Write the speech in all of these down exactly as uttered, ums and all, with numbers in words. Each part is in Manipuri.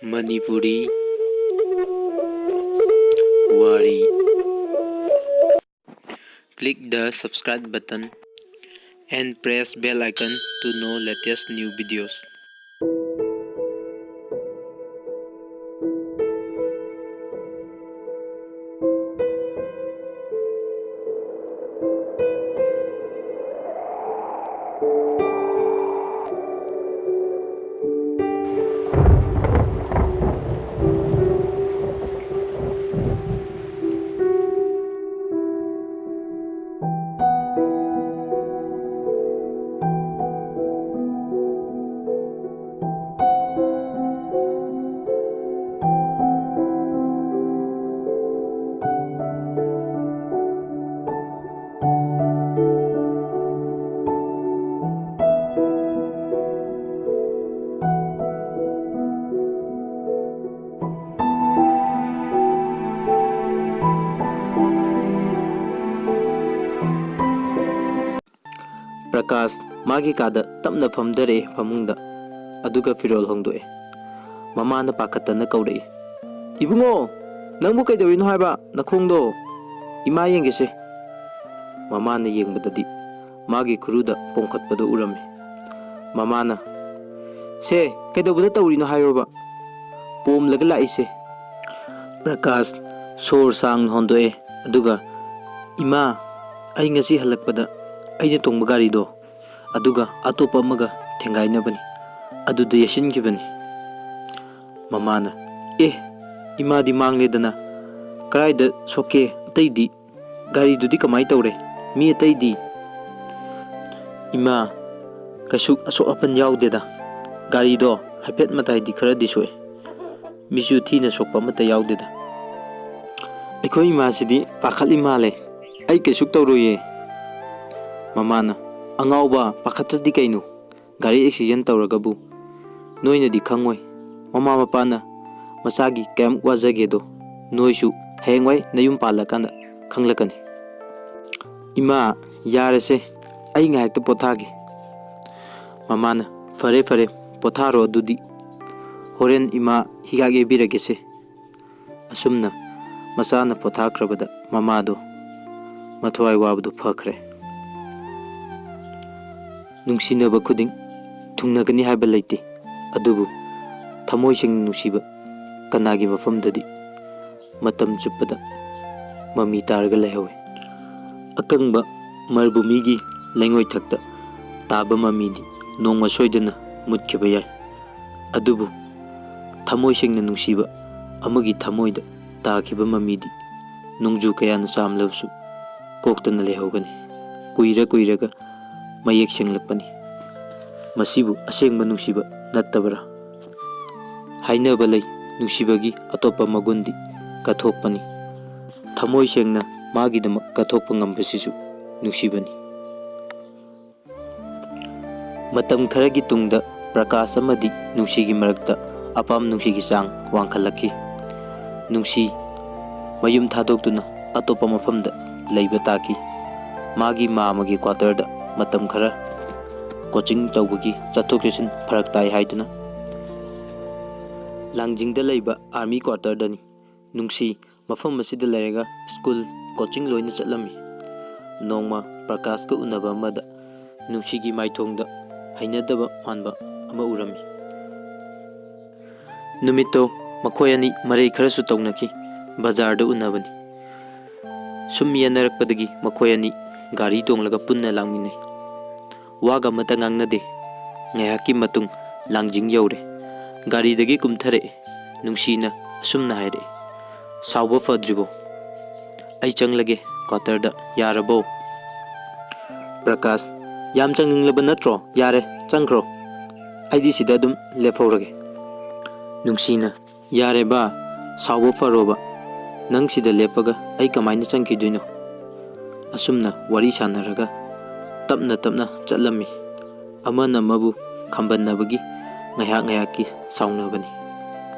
Manipuri Wari. Click the subscribe button and press bell icon to know latest new videos. Prakash ꯃꯥꯒꯤ ꯀꯥꯗ ꯇꯞꯅ ꯐꯝꯊꯔꯛꯑꯦ ꯐꯃꯨꯡꯗ, ꯑꯗꯨꯒ ꯐꯤꯔꯣꯜ ꯍꯣꯡꯗꯣꯛꯑꯦ꯫ ꯃꯃꯥꯅ ꯄꯥꯈꯠꯇꯅ ꯀꯧꯔꯛꯏ, "ꯏꯕꯨꯡꯉꯣ, ꯅꯪꯕꯨ ꯀꯩꯗꯧꯔꯤꯅꯣ ꯍꯥꯏꯕ? ꯅꯈꯣꯡꯗꯣ!" "ꯏꯃꯥ, ꯌꯦꯡꯒꯦꯁꯦ꯫" ꯃꯃꯥꯅ ꯌꯦꯡꯕꯗꯗꯤ ꯃꯥꯒꯤ ꯈꯨꯔꯨꯗ ꯄꯣꯝꯈꯠꯄꯗꯨ ꯎꯔꯝꯃꯤ꯫ ꯃꯃꯥꯅ, "ꯁꯦ, ꯀꯩꯗꯧꯕꯗ ꯇꯧꯔꯤꯅꯣ ꯍꯥꯏꯌꯣꯕ? ꯄꯣꯝꯂꯒ ꯂꯥꯛꯏꯁꯦ꯫" ꯄ꯭ꯔꯀꯥꯁ ꯁꯣꯔ ꯁꯥꯡꯅ ꯍꯣꯟꯗꯣꯛꯑꯦ, ꯑꯗꯨꯒ, "ꯏꯃꯥ, ꯑꯩ ꯉꯁꯤ ꯍꯜꯂꯛꯄꯗ ꯑꯩꯅ ꯇꯣꯡꯕ ꯒꯥꯔꯤꯗꯣ, ꯑꯗꯨꯒ ꯑꯇꯣꯞꯄ ꯑꯃꯒ ꯊꯦꯡꯒꯥꯏꯅꯕꯅꯤ, ꯑꯗꯨꯗ ꯌꯩꯁꯤꯟꯈꯤꯕꯅꯤ꯫" ꯃꯃꯥꯅ, "ꯑꯦ, ꯏꯃꯥꯗꯤ ꯃꯥꯡꯂꯦꯗꯅ, ꯀꯗꯥꯏꯗ ꯁꯣꯛꯀꯦ? ꯑꯇꯩꯗꯤ, ꯒꯥꯔꯤꯗꯨꯗꯤ ꯀꯃꯥꯏ ꯇꯧꯔꯦ? ꯃꯤ ꯑꯇꯩꯗꯤ?" "ꯏꯃꯥ, ꯀꯩꯁꯨ ꯑꯁꯣꯛ ꯑꯄꯟ ꯌꯥꯎꯗꯦꯗ꯫ ꯒꯥꯔꯤꯗꯣ ꯍꯥꯏꯐꯦꯠ ꯃꯇꯥꯏꯗꯤ ꯈꯔꯗꯤ ꯁꯣꯛꯑꯦ꯫ ꯃꯤꯁꯨ ꯊꯤꯅ ꯁꯣꯛꯄ ꯑꯃꯠꯇ ꯌꯥꯎꯗꯦꯗ꯫" "ꯑꯩꯈꯣꯏ ꯏꯃꯥꯁꯤꯗꯤ ꯄꯥꯈꯠꯂꯤ ꯃꯥꯜꯂꯦ꯫ ꯑꯩ ꯀꯩꯁꯨ ꯇꯧꯔꯣꯏꯌꯦ꯫" ꯃꯃꯥꯅ, "ꯑꯉꯥꯎꯕ, ꯄꯥꯈꯠꯇ꯭ꯔꯗꯤ ꯀꯩꯅꯣ? ꯒꯥꯔꯤ ꯑꯦꯛꯁꯤꯗꯦꯟ ꯇꯧꯔꯒꯕꯨ ꯅꯣꯏꯅꯗꯤ ꯈꯪꯉꯣꯏ꯫ ꯃꯃꯥ ꯃꯄꯥꯅ ꯃꯆꯥꯒꯤ ꯀꯌꯥꯝ ꯋꯥꯖꯒꯦꯗꯣ ꯅꯣꯏꯁꯨ ꯍꯌꯦꯡꯋꯥꯏ ꯅꯌꯨꯝ ꯄꯥꯜꯂꯀꯥꯟꯗ ꯈꯪꯂꯛꯀꯅꯤ꯫" "ꯏꯃꯥ, ꯌꯥꯔꯦꯁꯦ, ꯑꯩ ꯉꯥꯏꯍꯥꯛꯇ ꯄꯣꯊꯥꯒꯦ꯫" ꯃꯃꯥꯅ, "ꯐꯔꯦ, ꯐꯔꯦ, ꯄꯣꯊꯥꯔꯣ ꯑꯗꯨꯗꯤ꯫" ꯍꯣꯔꯦꯟ ꯏꯃꯥ ꯍꯤꯒꯥꯛ ꯌꯩꯕꯤꯔꯒꯦꯁꯦ꯫ ꯑꯁꯨꯝꯅ ꯃꯆꯥꯅ ꯄꯣꯊꯥꯈ꯭ꯔꯕꯗ ꯃꯃꯥꯗꯣ ꯃꯊ꯭ꯋꯥꯏ ꯋꯥꯕꯗꯨ ꯐꯈ꯭ꯔꯦ꯫ ꯅꯨꯡꯁꯤꯅꯕ ꯈꯨꯗꯤꯡ ꯊꯨꯡꯅꯒꯅꯤ ꯍꯥꯏꯕ ꯂꯩꯇꯦ, ꯑꯗꯨꯕꯨ ꯊꯃꯣꯏ ꯁꯦꯡꯅ ꯅꯨꯡꯁꯤꯕ ꯀꯅꯥꯒꯤ ꯃꯐꯝꯗꯗꯤ ꯃꯇꯝ ꯆꯨꯞꯄꯗ ꯃꯃꯤ ꯇꯥꯔꯒ ꯂꯩꯍꯧꯏ꯫ ꯑꯀꯪꯕ ꯃꯔꯨꯚꯨꯃꯤꯒꯤ ꯂꯩꯉꯣꯏꯊꯛꯇ ꯇꯥꯕ ꯃꯃꯤꯗꯤ ꯅꯣꯡꯃ ꯁꯣꯏꯗꯅ ꯃꯨꯠꯈꯤꯕ ꯌꯥꯏ, ꯑꯗꯨꯕꯨ ꯊꯃꯣꯏ ꯁꯦꯡꯅ ꯅꯨꯡꯁꯤꯕ ꯑꯃꯒꯤ ꯊꯃꯣꯏꯗ ꯇꯥꯈꯤꯕ ꯃꯃꯤꯗꯤ ꯅꯣꯡꯖꯨ ꯀꯌꯥꯅ ꯆꯥꯝꯂꯕꯁꯨ ꯀꯣꯛꯇꯅ ꯂꯩꯍꯧꯒꯅꯤ꯫ ꯀꯨꯏꯔ ꯀꯨꯏꯔꯒ ꯃꯌꯦꯛ ꯁꯦꯡꯂꯛꯄꯅꯤ꯫ ꯃꯁꯤꯕꯨ ꯑꯁꯦꯡꯕ ꯅꯨꯡꯁꯤꯕ ꯅꯠꯇꯕꯔꯥ? ꯍꯥꯏꯅꯕ ꯂꯩ, ꯅꯨꯡꯁꯤꯕꯒꯤ ꯑꯇꯣꯞꯄ ꯃꯒꯨꯟꯗꯤ ꯀꯠꯊꯣꯛꯄꯅꯤ꯫ ꯊꯃꯣꯏ ꯁꯦꯡꯅ ꯃꯥꯒꯤꯗꯃꯛ ꯀꯠꯊꯣꯛꯄ ꯉꯝꯕꯁꯤꯁꯨ ꯅꯨꯡꯁꯤꯕꯅꯤ꯫ ꯃꯇꯝ ꯈꯔꯒꯤ ꯇꯨꯡꯗ ꯄ꯭ꯔꯀꯥꯁ ꯑꯃꯗꯤ ꯅꯨꯡꯁꯤꯒꯤ ꯃꯔꯛꯇ ꯑꯄꯥꯝ ꯅꯨꯡꯁꯤꯒꯤ ꯆꯥꯡ ꯋꯥꯡꯈꯠꯂꯛꯈꯤ꯫ ꯅꯨꯡꯁꯤ ꯃꯌꯨꯝ ꯊꯥꯗꯣꯛꯇꯨꯅ ꯑꯇꯣꯞꯄ ꯃꯐꯝꯗ ꯂꯩꯕ ꯇꯥꯈꯤ꯫ ꯃꯥꯒꯤ ꯃꯥꯃꯒꯤ ꯀ꯭ꯋꯥꯇꯔꯗ ꯃꯇꯝ ꯈꯔ ꯀꯣꯆꯤꯡ ꯇꯧꯕꯒꯤ ꯆꯠꯊꯣꯛ ꯆꯠꯁꯤꯟ ꯐꯔꯛ ꯇꯥꯏ ꯍꯥꯏꯗꯨꯅ ꯂꯥꯡꯖꯤꯡꯗ ꯂꯩꯕ ꯑꯥꯔꯃꯤ ꯀ꯭ꯋꯥꯇꯔꯗꯅꯤ꯫ ꯅꯨꯡꯁꯤ ꯃꯐꯝ ꯑꯁꯤꯗ ꯂꯩꯔꯒ ꯁ꯭ꯀꯨꯜ, ꯀꯣꯆꯤꯡ ꯂꯣꯏꯅ ꯆꯠꯂꯝꯃꯤ꯫ ꯅꯣꯡꯃ ꯄ꯭ꯔꯀꯥꯁꯀ ꯎꯅꯕ ꯑꯃꯗ ꯅꯨꯡꯁꯤꯒꯤ ꯃꯥꯏꯊꯣꯡꯗ ꯍꯩꯅꯗꯕ ꯃꯥꯟꯕ ꯑꯃ ꯎꯔꯝꯃꯤ꯫ ꯅꯨꯃꯤꯠꯇꯣ ꯃꯈꯣꯏ ꯑꯅꯤ ꯃꯔꯩ ꯈꯔꯁꯨ ꯇꯧꯅꯈꯤ꯫ ꯕꯖꯥꯔꯗ ꯎꯅꯕꯅꯤ꯫ ꯁꯨꯝ ꯌꯦꯟꯅꯔꯛꯄꯗꯒꯤ ꯃꯈꯣꯏ ꯑꯅꯤ ꯒꯥꯔꯤ ꯇꯣꯡꯂꯒ ꯄꯨꯟꯅ ꯂꯥꯛꯃꯤꯟꯅꯩ꯫ ꯋꯥꯒ ꯑꯃꯠꯇ ꯉꯥꯡꯅꯗꯦ꯫ ꯉꯥꯏꯍꯥꯛꯀꯤ ꯃꯇꯨꯡ ꯂꯥꯡꯖꯤꯡ ꯌꯧꯔꯦ꯫ ꯒꯥꯔꯤꯗꯒꯤ ꯀꯨꯝꯊꯔꯛꯑꯦ꯫ ꯅꯨꯡꯁꯤꯅ ꯑꯁꯨꯝꯅ ꯍꯥꯏꯔꯛꯑꯦ, "ꯁꯥꯎꯕ ꯐꯗ꯭ꯔꯤꯕꯣ? ꯑꯩ ꯆꯪꯂꯒꯦ ꯀ꯭ꯋꯥꯇꯔꯗ, ꯌꯥꯔꯕꯣ?" ꯄ꯭ꯔꯀꯥꯁ, "ꯌꯥꯝ ꯆꯪꯅꯤꯡꯂꯕ ꯅꯠꯇ꯭ꯔꯣ? ꯌꯥꯔꯦ, ꯆꯪꯈ꯭ꯔꯣ꯫ ꯑꯩꯗꯤ ꯁꯤꯗ ꯑꯗꯨꯝ ꯂꯦꯞꯍꯧꯔꯒꯦ꯫" ꯅꯨꯡꯁꯤꯅ, "ꯌꯥꯔꯦ ꯕꯥ, ꯁꯥꯎꯕ ꯐꯔꯣꯕ꯫ ꯅꯪ ꯁꯤꯗ ꯂꯦꯞꯄꯒ ꯑꯩ ꯀꯃꯥꯏꯅ ꯆꯪꯈꯤꯗꯣꯏꯅꯣ?" ꯑꯁꯨꯝꯅ ꯋꯥꯔꯤ ꯁꯥꯟꯅꯔꯒ ꯇꯞꯅ ꯇꯞꯅ ꯆꯠꯂꯝꯃꯤ꯫ ꯑꯃꯅ ꯑꯃꯕꯨ ꯈꯝꯕꯟꯅꯕꯒꯤ ꯉꯥꯏꯍꯥꯛ ꯉꯥꯏꯍꯥꯛꯀꯤ ꯁꯥꯎꯅꯕꯅꯤ꯫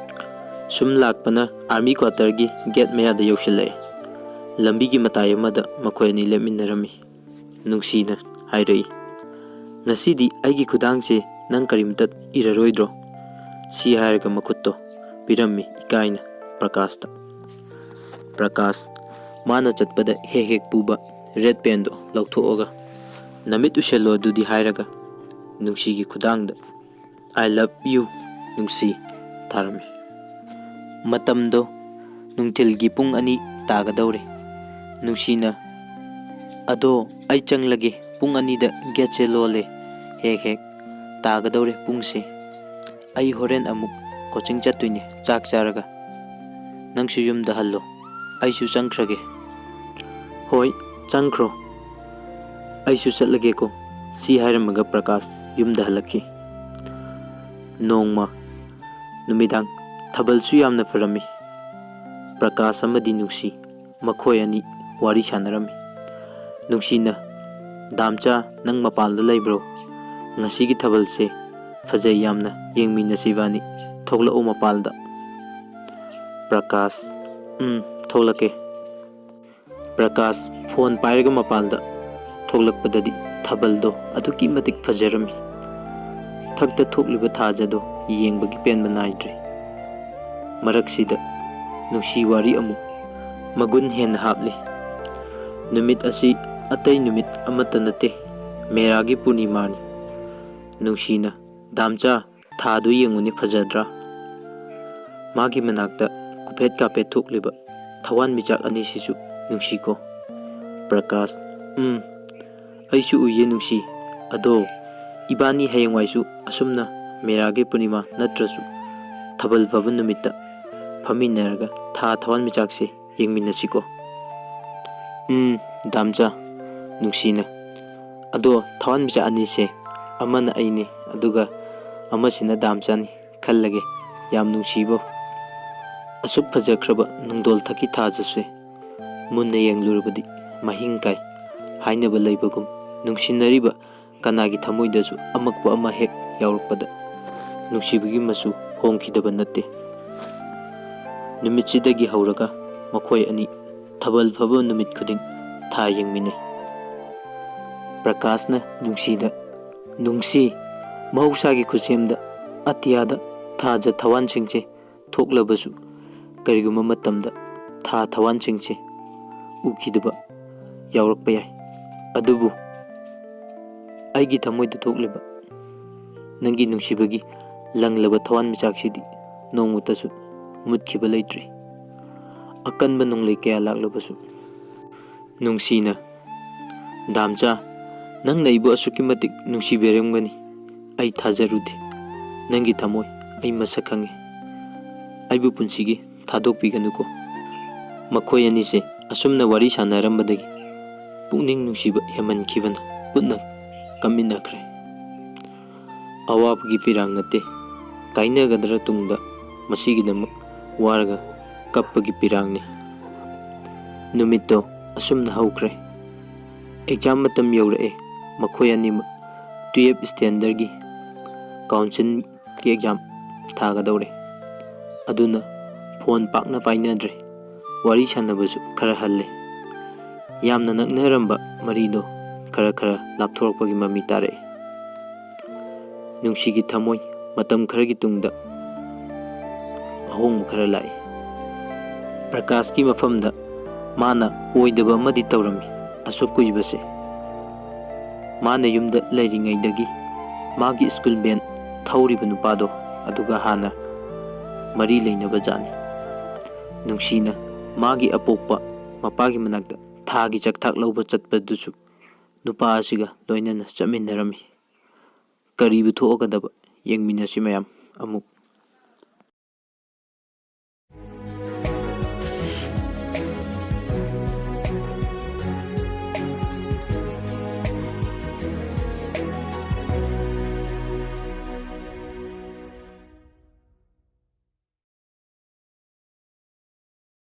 ꯁꯨꯝ ꯂꯥꯛꯄꯅ ꯑꯥꯔꯃꯤ ꯀ꯭ꯋꯥꯇꯔꯒꯤ ꯒꯦꯠ ꯃꯌꯥꯗ ꯌꯧꯁꯤꯜꯂꯛꯑꯦ꯫ ꯂꯝꯕꯤꯒꯤ ꯃꯇꯥꯏ ꯑꯃꯗ ꯃꯈꯣꯏ ꯑꯅꯤ ꯂꯦꯞꯃꯤꯟꯅꯔꯝꯃꯤ꯫ ꯅꯨꯡꯁꯤꯅ ꯍꯥꯏꯔꯛꯏ, "ꯉꯁꯤꯗꯤ ꯑꯩꯒꯤ ꯈꯨꯗꯥꯡꯁꯦ ꯅꯪ ꯀꯔꯤꯝꯇ ꯏꯔꯔꯣꯏꯗ꯭ꯔꯣ?" ꯁꯤ ꯍꯥꯏꯔꯒ ꯃꯈꯨꯠꯇꯣ ꯄꯤꯔꯝꯃꯤ ꯏꯀꯥꯏꯅ ꯄ꯭ꯔꯀꯥꯁꯇ꯫ ꯄ꯭ꯔꯀꯥꯁ ꯃꯥꯅ ꯆꯠꯄꯗ ꯍꯦꯛ ꯍꯦꯛ ꯄꯨꯕ ꯔꯦꯠ ꯄꯦꯟꯗꯣ ꯂꯧꯊꯣꯛꯑꯒ "ꯅꯃꯤꯠ ꯎꯁꯜꯂꯣ ꯑꯗꯨꯗꯤ" ꯍꯥꯏꯔꯒ ꯅꯨꯡꯁꯤꯒꯤ ꯈꯨꯗꯥꯡꯗ "I love you ꯅꯨꯡꯁꯤ" ꯊꯥꯔꯝꯃꯤ꯫ ꯃꯇꯝꯗꯣ ꯅꯨꯡꯊꯤꯜꯒꯤ ꯄꯨꯡ ꯑꯅꯤ ꯇꯥꯒꯗꯧꯔꯦ꯫ ꯅꯨꯡꯁꯤꯅ "ꯑꯗꯣ ꯑꯩ ꯆꯪꯂꯒꯦ, ꯄꯨꯡ ꯑꯅꯤꯗ ꯒꯦꯠꯁꯦ ꯂꯣꯜꯂꯦ, ꯍꯦꯛ ꯍꯦꯛ ꯇꯥꯒꯗꯧꯔꯦ ꯄꯨꯡꯁꯦ꯫ ꯑꯩ ꯍꯣꯔꯦꯟ ꯑꯃꯨꯛ ꯀꯣꯆꯤꯡ ꯆꯠꯇꯣꯏꯅꯦ ꯆꯥꯛ ꯆꯥꯔꯒ꯫ ꯅꯪꯁꯨ ꯌꯨꯝꯗ ꯍꯜꯂꯣ, ꯑꯩꯁꯨ ꯆꯪꯈ꯭ꯔꯒꯦ꯫" "ꯍꯣꯏ, ꯆꯪꯈ꯭ꯔꯣ꯫ ꯑꯩꯁꯨ ꯆꯠꯂꯒꯦꯀꯣ꯫" ꯁꯤ ꯍꯥꯏꯔꯝꯃꯒ ꯄ꯭ꯔꯀꯥꯁ ꯌꯨꯝꯗ ꯍꯜꯂꯛꯈꯤ꯫ ꯅꯣꯡꯃ ꯅꯨꯃꯤꯗꯥꯡ ꯊꯥꯕꯜꯁꯨ ꯌꯥꯝꯅ ꯐꯔꯝꯃꯤ꯫ ꯄ꯭ꯔꯀꯥꯁ ꯑꯃꯗꯤ ꯅꯨꯡꯁꯤ ꯃꯈꯣꯏ ꯑꯅꯤ ꯋꯥꯔꯤ ꯁꯥꯟꯅꯔꯝꯃꯤ꯫ ꯅꯨꯡꯁꯤꯅ, "ꯗꯥꯝꯆꯥ, ꯅꯪ ꯃꯄꯥꯟꯗ ꯂꯩꯕ꯭ꯔꯣ? ꯉꯁꯤꯒꯤ ꯊꯥꯕꯜꯁꯦ ꯐꯖꯩ ꯌꯥꯝꯅ, ꯌꯦꯡꯃꯤꯟꯅꯁꯤ ꯏꯕꯥꯅꯤ꯫ ꯊꯣꯛꯂꯛꯎ ꯃꯄꯥꯜꯗ꯫" ꯄ꯭ꯔꯀꯥꯁ, "ꯎꯝ, ꯊꯣꯛꯂꯛꯀꯦ꯫" ꯄ꯭ꯔꯀꯥꯁ ꯐꯣꯟ ꯄꯥꯏꯔꯒ ꯃꯄꯥꯜꯗ ꯊꯣꯛꯂꯛꯄꯗꯗꯤ ꯊꯥꯕꯜꯗꯣ ꯑꯗꯨꯛꯀꯤ ꯃꯇꯤꯛ ꯐꯖꯔꯝꯃꯤ꯫ ꯊꯛꯇ ꯊꯣꯛꯂꯤꯕ ꯊꯥꯖꯗꯣ ꯌꯦꯡꯕꯒꯤ ꯄꯦꯟꯕ ꯅꯥꯏꯗ꯭ꯔꯦ꯫ ꯃꯔꯛꯁꯤꯗ ꯅꯨꯡꯁꯤ ꯋꯥꯔꯤ ꯑꯃꯨꯛ ꯃꯒꯨꯟ ꯍꯦꯟꯅ ꯍꯥꯞꯂꯤ꯫ "ꯅꯨꯃꯤꯠ ꯑꯁꯤ ꯑꯇꯩ ꯅꯨꯃꯤꯠ ꯑꯃꯠꯇ ꯅꯠꯇꯦ, ꯃꯦꯔꯥꯒꯤ ꯄꯨꯔꯅꯤꯃꯥꯅꯤ꯫" ꯅꯨꯡꯁꯤꯅ, "ꯗꯥꯝꯆꯥ, ꯊꯥꯗꯨ ꯌꯦꯡꯉꯨꯅꯦ, ꯐꯖꯗ꯭ꯔꯥ? ꯃꯥꯒꯤ ꯃꯅꯥꯛꯇ ꯀꯨꯐꯦꯠ ꯀꯥꯐꯦꯠ ꯊꯣꯛꯂꯤꯕ ꯊꯋꯥꯟꯃꯤꯆꯥꯛ ꯑꯅꯤꯁꯤꯁꯨ ꯅꯨꯡꯁꯤꯀꯣ꯫" ꯄ꯭ꯔꯀꯥꯁ, "ꯎꯝ, ꯑꯩꯁꯨ ꯎꯏꯌꯦ ꯅꯨꯡꯁꯤ꯫ ꯑꯗꯣ ꯏꯕꯥꯅꯤ ꯍꯌꯦꯡꯋꯥꯏꯁꯨ ꯑꯁꯨꯝꯅ ꯃꯦꯔꯥꯒꯤ ꯄꯨꯔꯅꯤꯃꯥ ꯅꯠꯇ꯭ꯔꯁꯨ ꯊꯥꯕꯜ ꯐꯥꯕ ꯅꯨꯃꯤꯠꯇ ꯐꯝꯃꯤꯟꯅꯔꯒ ꯊꯥ ꯊꯋꯥꯟꯃꯤꯆꯥꯛꯁꯦ ꯌꯦꯡꯃꯤꯟꯅꯁꯤꯀꯣ꯫" "ꯎꯝ, ꯗꯥꯝꯆꯥ꯫" ꯅꯨꯡꯁꯤꯅ, "ꯑꯗꯣ ꯊꯋꯥꯟꯃꯤꯆꯥꯛ ꯑꯅꯤꯁꯦ, ꯑꯃꯅ ꯑꯩꯅꯤ, ꯑꯗꯨꯒ ꯑꯃꯁꯤꯅ ꯗꯥꯝꯆꯥꯅꯤ ꯈꯜꯂꯒꯦ꯫ ꯌꯥꯝ ꯅꯨꯡꯁꯤꯕꯣ꯫ ꯑꯁꯨꯛ ꯐꯖꯈ꯭ꯔꯕ ꯅꯨꯡꯗꯣꯜ ꯊꯛꯀꯤ ꯊꯥꯖꯁꯦ ꯃꯨꯟꯅ ꯌꯦꯡꯂꯨꯔꯕꯗꯤ ꯃꯍꯤꯡ ꯀꯥꯏ ꯍꯥꯏꯅꯕ ꯂꯩꯕꯒꯨꯝ, ꯅꯨꯡꯁꯤꯅꯔꯤꯕ ꯀꯅꯥꯒꯤ ꯊꯃꯣꯏꯗꯁꯨ ꯑꯃꯛꯄ ꯑꯃ ꯍꯦꯛ ꯌꯥꯎꯔꯛꯄꯗ ꯅꯨꯡꯁꯤꯕꯒꯤ ꯃꯆꯨ ꯍꯣꯡꯈꯤꯗꯕ ꯅꯠꯇꯦ꯫" ꯅꯨꯃꯤꯠꯁꯤꯗꯒꯤ ꯍꯧꯔꯒ ꯃꯈꯣꯏ ꯑꯅꯤ ꯊꯥꯕꯜ ꯐꯥꯕ ꯅꯨꯃꯤꯠ ꯈꯨꯗꯤꯡ ꯊꯥ ꯌꯦꯡꯃꯤꯟꯅꯩ꯫ ꯄ꯭ꯔꯀꯥꯁꯅ ꯅꯨꯡꯁꯤꯗ, "ꯅꯨꯡꯁꯤ, ꯃꯍꯧꯁꯥꯒꯤ ꯈꯨꯠꯁꯦꯝꯗ ꯑꯇꯤꯌꯥꯗ ꯊꯥꯖ ꯊꯋꯥꯟꯁꯤꯡꯁꯦ ꯊꯣꯛꯂꯕꯁꯨ, ꯀꯔꯤꯒꯨꯝꯕ ꯃꯇꯝꯗ ꯊꯥ ꯊꯋꯥꯟꯁꯤꯡꯁꯦ ꯎꯈꯤꯗꯕ ꯌꯥꯎꯔꯛꯄ ꯌꯥꯏ꯫ ꯑꯗꯨꯕꯨ ꯑꯩꯒꯤ ꯊꯃꯣꯏꯗ ꯊꯣꯛꯂꯤꯕ ꯅꯪꯒꯤ ꯅꯨꯡꯁꯤꯕꯒꯤ ꯂꯪꯂꯕ ꯊꯋꯥꯟꯃꯤꯆꯥꯛꯁꯤꯗꯤ ꯅꯣꯡꯃꯇꯁꯨ ꯃꯨꯠꯈꯤꯕ ꯂꯩꯇ꯭ꯔꯤ꯫ ꯑꯀꯟꯕ ꯅꯣꯡꯂꯩ ꯀꯌꯥ ꯂꯥꯛꯂꯕꯁꯨ꯫ ꯅꯨꯡꯁꯤꯅ, "ꯗꯥꯝꯆꯥ, ꯅꯪꯅ ꯑꯩꯕꯨ ꯑꯁꯨꯛꯀꯤ ꯃꯇꯤꯛ ꯅꯨꯡꯁꯤꯕꯤꯔꯝꯒꯅꯤ ꯑꯩ ꯊꯥꯖꯔꯨꯗꯦ꯫ ꯅꯪꯒꯤ ꯊꯃꯣꯏ ꯑꯩ ꯃꯁꯛ ꯈꯪꯉꯤ꯫ ꯑꯩꯕꯨ ꯄꯨꯟꯁꯤꯒꯤ ꯊꯥꯗꯣꯛꯄꯤꯒꯅꯨꯀꯣ꯫" ꯃꯈꯣꯏ ꯑꯅꯤꯁꯦ ꯑꯁꯨꯝꯅ ꯋꯥꯔꯤ ꯁꯥꯟꯅꯔꯝꯕꯗꯒꯤ ꯄꯨꯛꯅꯤꯡ ꯅꯨꯡꯁꯤꯕ ꯍꯦꯟꯃꯟꯈꯤꯕꯅ ꯄꯨꯟꯅ ꯀꯞꯃꯤꯟꯅꯈ꯭ꯔꯦ꯫ ꯑꯋꯥꯕꯒꯤ ꯄꯤꯔꯥꯡ ꯅꯠꯇꯦ, ꯀꯥꯏꯅꯒꯗ꯭ꯔꯥ ꯇꯨꯡꯗ, ꯃꯁꯤꯒꯤꯗꯃꯛ ꯋꯥꯔꯒ ꯀꯞꯄꯒꯤ ꯄꯤꯔꯥꯡꯅꯤ꯫ ꯅꯨꯃꯤꯠꯇꯣ ꯑꯁꯨꯝꯅ ꯍꯧꯈ꯭ꯔꯦ꯫ ꯑꯦꯛꯖꯥꯝ ꯃꯇꯝ ꯌꯧꯔꯛꯑꯦ꯫ ꯃꯈꯣꯏ ꯑꯅꯤꯃꯛ ꯇꯨꯌꯦꯜꯞ ꯁ꯭ꯇꯦꯟꯗꯔꯒꯤ ꯀꯥꯎꯟꯁꯤꯜꯒꯤ ꯑꯦꯛꯖꯥꯝ ꯊꯥꯒꯗꯧꯔꯦ꯫ ꯑꯗꯨꯅ ꯐꯣꯟ ꯄꯥꯛꯅ ꯄꯥꯏꯅꯗ꯭ꯔꯦ꯫ ꯋꯥꯔꯤ ꯁꯥꯟꯅꯕꯁꯨ ꯈꯔ ꯍꯜꯂꯦ꯫ ꯌꯥꯝꯅ ꯅꯛꯅꯔꯝꯕ ꯃꯔꯤꯗꯣ ꯈꯔ ꯈꯔ ꯂꯥꯞꯊꯣꯔꯛꯄꯒꯤ ꯃꯃꯤ ꯇꯥꯔꯛꯏ꯫ ꯅꯨꯡꯁꯤꯒꯤ ꯊꯃꯣꯏ ꯃꯇꯝ ꯈꯔꯒꯤ ꯇꯨꯡꯗ ꯑꯍꯣꯡꯕ ꯈꯔ ꯂꯥꯛꯏ꯫ ꯄ꯭ꯔꯀꯥꯁꯀꯤ ꯃꯐꯝꯗ ꯃꯥꯅ ꯑꯣꯏꯗꯕ ꯑꯃꯗꯤ ꯇꯧꯔꯝꯃꯤ꯫ ꯑꯁꯨꯛ ꯀꯨꯏꯕꯁꯦ ꯃꯥꯅ ꯌꯨꯝꯗ ꯂꯩꯔꯤꯉꯩꯗꯒꯤ ꯃꯥꯒꯤ ꯁ꯭ꯀꯨꯜ ꯚꯦꯟ ꯊꯧꯔꯤꯕ ꯅꯨꯄꯥꯗꯣ ꯑꯗꯨꯒ ꯍꯥꯟꯅ ꯃꯔꯤ ꯂꯩꯅꯕ ꯖꯥꯠꯅꯤ꯫ ꯅꯨꯡꯁꯤꯅ ꯃꯥꯒꯤ ꯑꯄꯣꯛꯄ ꯃꯄꯥꯒꯤ ꯃꯅꯥꯛꯇ ꯊꯥꯒꯤ ꯆꯥꯛꯊꯥꯛ ꯂꯧꯕ ꯆꯠꯄꯗꯨꯁꯨ ꯅꯨꯄꯥ ꯑꯁꯤꯒ ꯂꯣꯏꯅꯅ ꯆꯠꯃꯤꯟꯅꯔꯝꯃꯤ꯫ ꯀꯔꯤꯕꯨ ꯊꯣꯛꯑꯒꯗꯕ? ꯌꯦꯡꯃꯤꯟꯅꯁꯤ ꯃꯌꯥꯝ ꯑꯃꯨꯛ꯫